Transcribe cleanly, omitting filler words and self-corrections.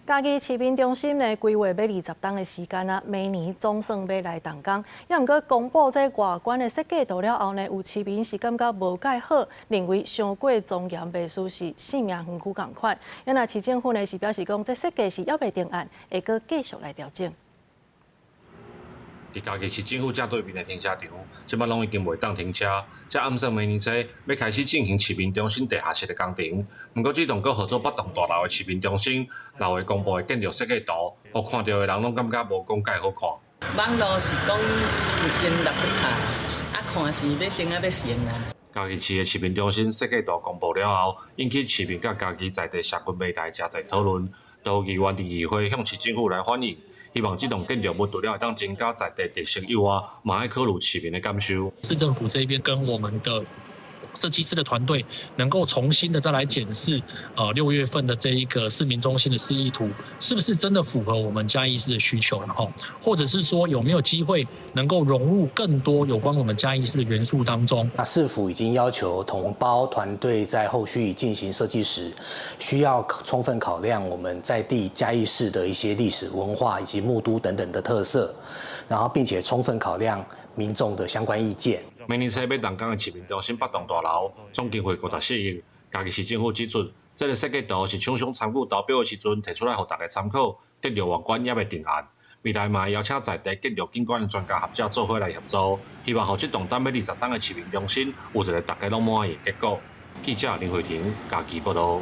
嘉義市民中心呢，規劃欲20冬的時間啊，明年總算欲來動工。也毋過公布這外觀的設計圖了後呢，有市民是感覺無蓋好，認為傷過莊嚴，袂輸是生命園區仝款。啊若市政府呢是表示講，這設計是猶未定案，會閣繼續來調整。佇嘉義市政府正對面的停車場，這擺攏已經袂當停車。才暗算明年初欲開始進行市民中心地下室的工程。毋過，這棟閣號做北棟大樓的市民中心，6月公布的建築設計圖，予看著的人攏感覺無講蓋好看。網路是講有先落去看，啊看是欲成啊欲成啊。嘉義市的市民中心設計圖公布了後，引起市民佮嘉義在地社群媒體誠濟討論，都有議員佇議會向市政府來反映，希望這棟建築物除了會當增加在地特色以外，嘛愛考慮市民的感受。市政府這邊跟我們的設計師的團隊，能夠重新的再來檢視，6月份的這一個市民中心的示意圖，是不是真的符合我們嘉義市的需求？然後，或者是說有沒有機會能夠融入更多有關我們嘉義市的元素當中？那市府已經要求統包團隊在後續進行設計時，需要充分考量我們在地嘉義市的一些歷史文化以及木都等等的特色，然後並且充分考量民眾的相關意見。明年初欲動工的市民中心北棟大樓，總經費54億。嘉義市政府指出，這个設計圖是廠商參與投標的時陣提出來予大家參考，建築外觀猶未定案。未來嘛會邀請在地建築景觀的專家學者做伙來協助，希望予這棟等欲20冬的市民中心有一个大家攏滿意的結果。記者林慧婷嘉義報導。